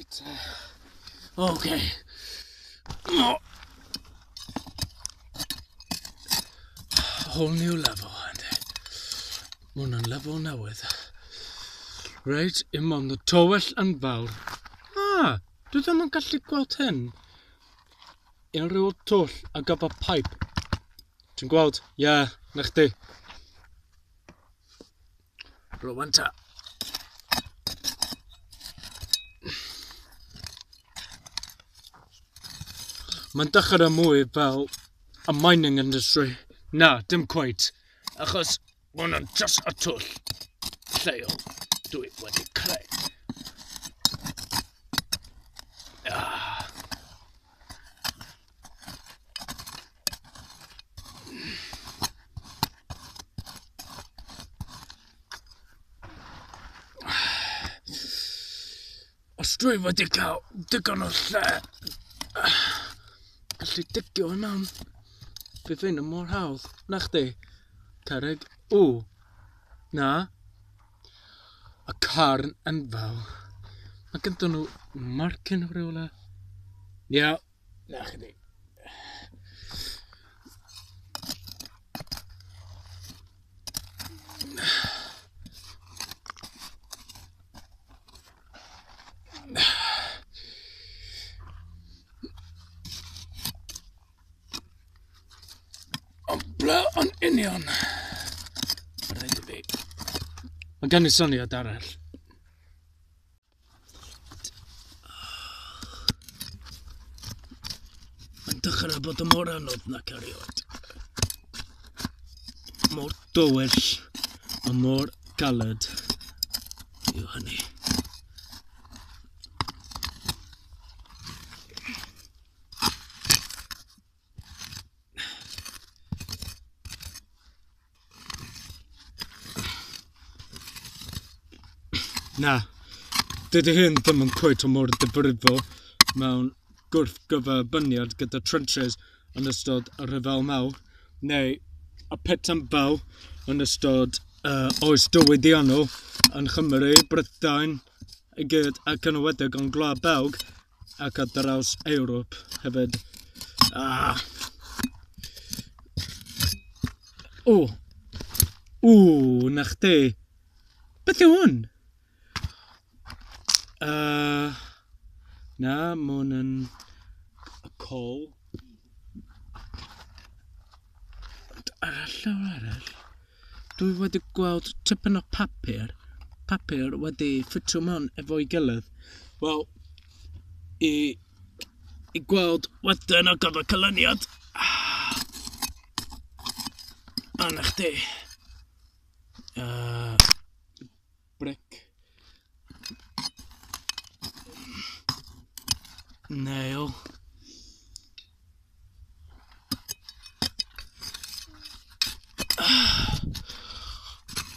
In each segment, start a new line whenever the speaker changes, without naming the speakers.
Reit. Oce. Oh. Whole new level, yndi. Mae hwnna'n lefel newydd. Reit, dim ond y tywell yn fawr. Ah, dwi ddim yn gallu gweld hyn. Unrhyw twll a gyfer pipe. Ti'n gweld? Ie, yeah, na chdi. Rwan ta. Mae'n dechrau mwy fel a mining industry. Na, dim cweit. Achos mae hwnna'n just y twll lleol dwi wedi creu. Ah. Os dwi wedi cael digon o lle, gallu digio i mewn. Fydd hyn yn mor hawdd. Na chdi? Cerrig. Ww. Na. Y carn enfawr. Mae gyda nhw marcyn rhywle. Ia. Yeah. Na chdi. Ond ble yn union? Rhaid i fi. Mae gen i syniad arall. Mae'n dechrau bod yn mor anodd nac erioed. Mor dywyll a mor galed yw hynny. Na, dydy hyn ddim yn cweit o mor difrifol mewn gwrthgyferbyniad gyda trenches yn ystod y Rhyfel Mawr, neu y petanfel yn ystod oes diwydiannol yn Nghymru, Brydain i gyd, ac yn enwedig yn Gwlad Belg ac ar draws Ewrop hefyd. Ah. O! Ww, na chdi. Beth yw hwn? Na, mae hwn yn y col. Ond ar y llaw arall, dwi wedi gweld tipyn o papur, papur wedi ffitio mewn efo'i gilydd. Wel, i, i gweld wedyn ar gyfer cylyniad. A na chdi. Brick. Nail.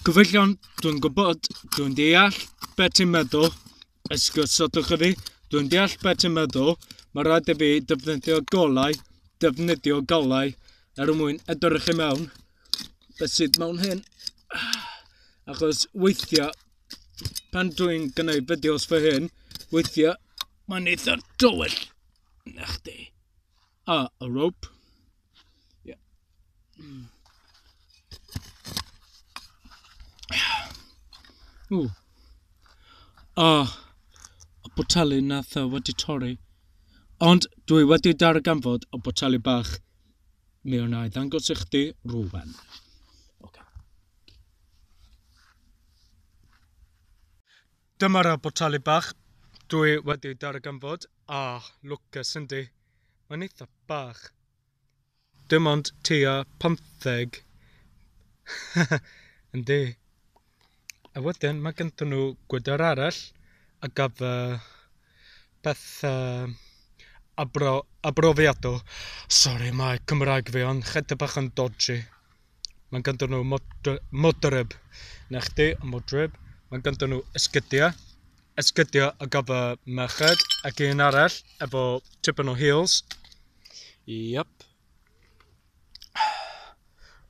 Gyfeillion, dwi'n gwybod, dwi'n deall beth ti'n meddwl. Esgusodwch i fi, dwi'n deall beth ti'n meddwl. Mae rhaid i fi defnyddio golau, defnyddio golau er mwyn edrych i mewn. Beth sydd mewn hyn? Achos weithiau, pan dwi'n gwneud fideos fy hyn, weithiau mae'n eitha dywyll. Na chdi. A, a rope. Yeah. Ww. A, y boteli nath o wedi torri. Ond dwi wedi darganfod y boteli bach. Mi wna i ddangos i chdi rŵan. Okay. Dyma'r boteli bach dwi wedi darganfod. A, lwcus yndi. Mae'n eitha bach. Dim ond tua 15. Yndi. A wedyn mae ganddyn nhw gwydr arall a gyfer peth abro, abrofiadol. Sori, mae Cymraeg fi ond chydig bach yn dodgy. Mae ganddyn nhw modryb. Na chdi, y modryb. Mae ganddyn nhw esgidiau. Esgidiau ar gyfer merched ac un arall efo tipyn o heels. Yep.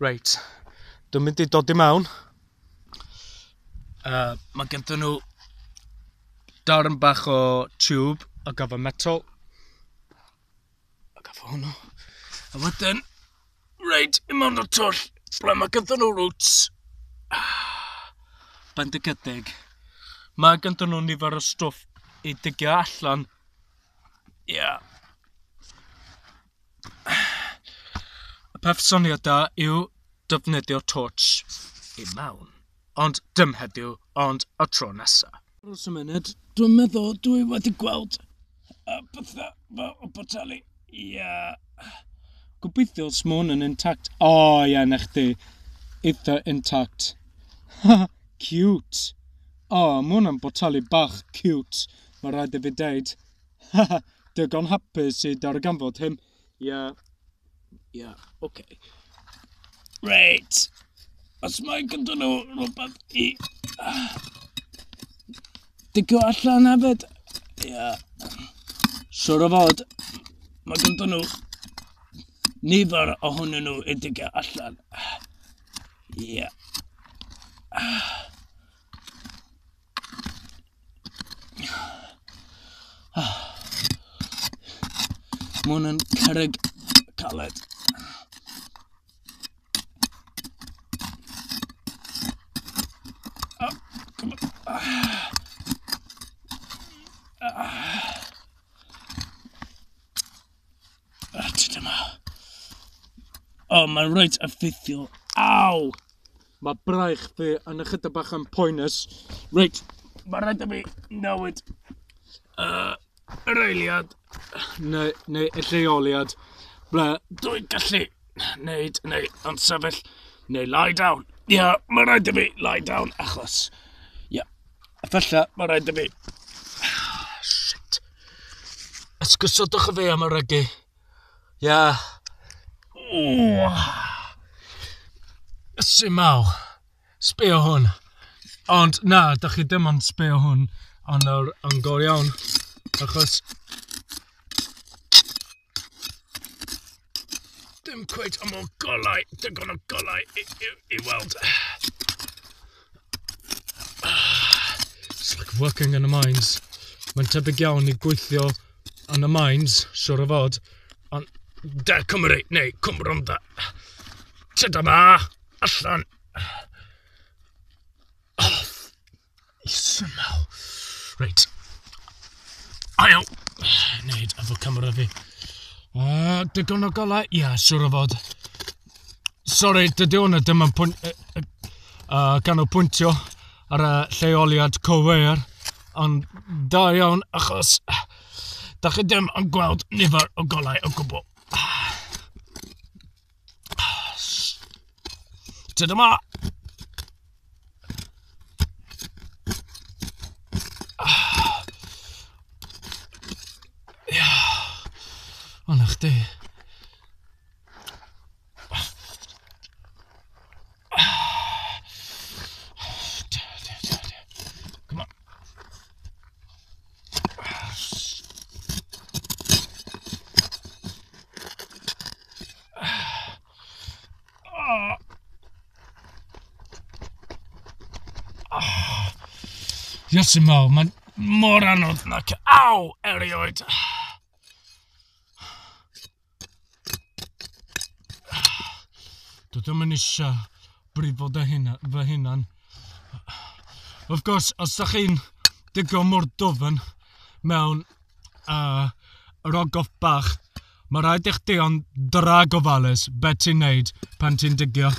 Reit, dwi'n mynd i dod i mewn. Mae ganddyn nhw Darn bach o tube ar gyfer metal. Ar gyfer hwnnw. A wedyn, reit i mewn o'r twll, ble mae gyda nhw roots. Bendigedig. Mae gyda nhw nifer o stwff i digio allan. Ie. Yeah. Y peth syniad da yw defnyddio torch i mewn. Ond dim heddiw, ond y tro nesa. Dros y munud, dwi'n meddwl dwi wedi gweld y pethau fel y boteli. Ie. Yeah. Gobeithio os mae hwn yn intact. O, oh, ie, yeah, na chdi. Eitha intact. Cute. O, oh, mae hwn yn boteli bach cute. Mae rhaid i fi deud. Digon hapus i darganfod hyn. Ie. Yeah. Ie, yeah, oce. Okay. Reit. Os mae gyda nhw rhywbeth i digio allan hefyd. Ie. Yeah. Siwr o fod, mae gyda nhw nifer ohonyn nhw i digio allan. Ie. Yeah. Mae hwn yn cerrig caled. Oh, come on. Ah, dyma. O, oh, mae'n reit effeithiol. Aw! Mae braich fi yn ychydig bach yn poenus. Reit, mae rhaid i fi newid yr eiliad neu y lleoliad ble dwi'n gallu wneud neu yn sefyll neu lie down. Ie, yeah, mae rhaid i fi lie down achos, ie, yeah, falle mae rhaid i fi. Shit. Esgusodwch y fi am y regu. Ie. Yeah. Ysy maw. Sbio hwn. Ond na, da chi ddim yn sbio hwn yn yr yn go iawn. Achos dim cweit am o golau, digon o golau i weld. It's like working in the mines. Mae'n tebyg iawn i gweithio yn y mines, siwr o fod. Ond De Cymru, neu Cwm Rhondda. Tyd yma, allan. Oh, Ismael. Reit. Ail. Neud efo camera fi. Digon o golau? Ie, yeah, siwr o fod. Sorry, dydy hwnna ddim yn canolbwyntio ar y lleoliad cywir, ond da iawn achos da chi ddim yn gweld nifer o golau o gwbl. Tyd yma! O, na chdi. Come on. Iesu mawr, mae'n mor anodd nac aw erioed. Dwi ddim yn eisiau brifo dy hunan, fy hunan. Of course, os da chi'n digon mor dwfn mewn yr ogof bach, mae rhaid i chdi ond dra gofalus be ti'n neud pan ti'n digio.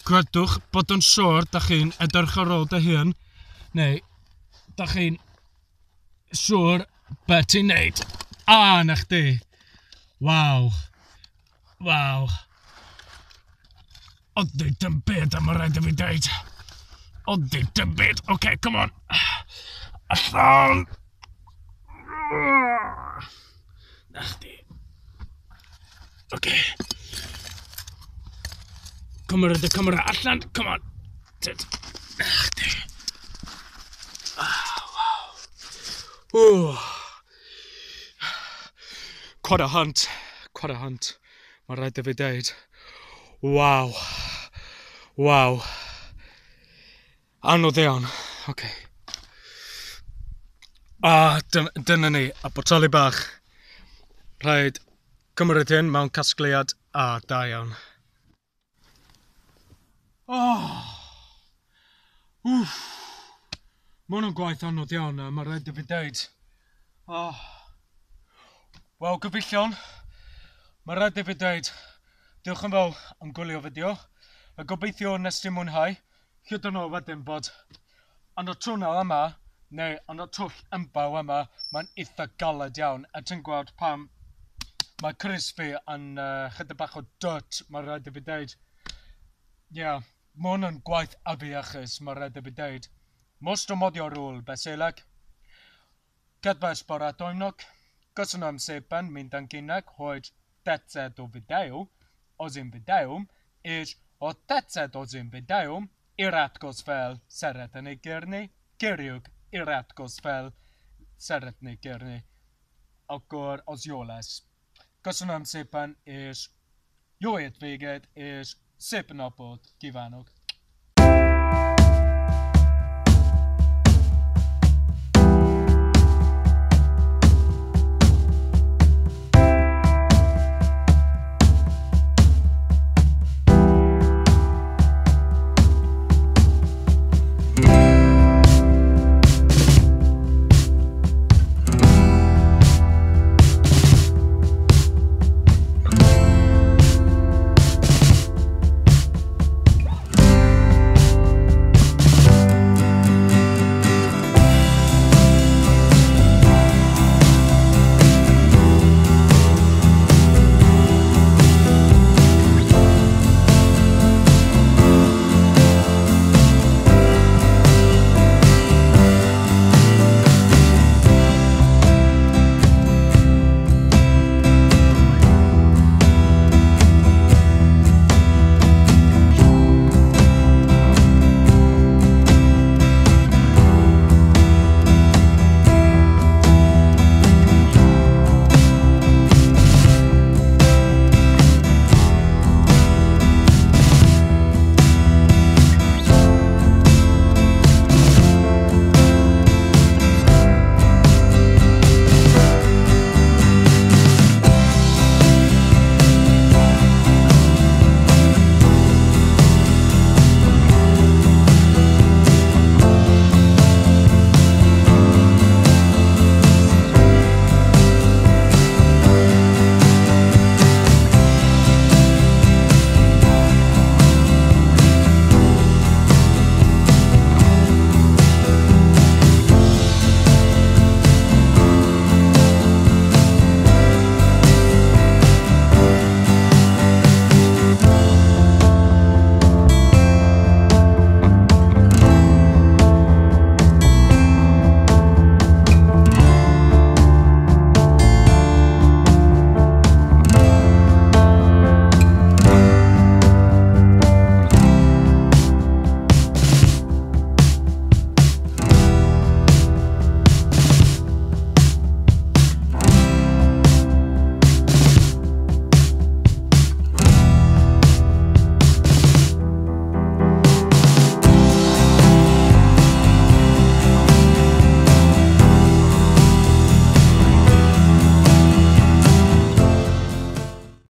Credwch bod yn siŵr da chi'n edrych ar ôl dy hun, neu da chi'n siŵr be ti'n neud. A, na chdi. Waw. Waw. Oddi dim byd am y rhaid i fi deud. Oddi dim byd. Oce, okay, come on. Allan. Na chdi. Oce. Okay. Cymryd y camera allan. Come on. Tyd. Na chdi. Ah, wow. Ooh. Quite a hunt. Quite a hunt. Mae rhaid i fi deud. Waw. Waw. Anodd iawn. Oce. Okay. A dyna ni, a boteli bach. Rhaid cymryd hyn mewn casgliad a da iawn. Oh! Wff! Mae hwn yn gwaith anodd iawn, a mae rhaid i fi deud. Oh. Wel, gyfeillion, mae rhaid i fi deud, diolch yn fawr am gwylio fideo, a gobeithio nes ti mwynhau, hyd yn oed wedyn bod yn y twnnel yma, neu yn y twll ymbaw yma, mae'n eitha galed iawn, a ti'n gweld pam mae crys fi yn chydig bach o dirt, mae rhaid i fi deud. Ie, yeah, mae hwn yn gwaith afiachus, mae rhaid i fi deud. Most a magyarul beszélek. Kedves barátaimnak, köszönöm szépen mindenkinek, hogy tetszett a videó, az én videóm, és ha tetszett az én videóm, iratkozz fel, szeretnék kérni, kérjük, iratkozz fel, szeretnék kérni, akkor az jó lesz. Köszönöm szépen, és jó hétvégét, és szép napot kívánok!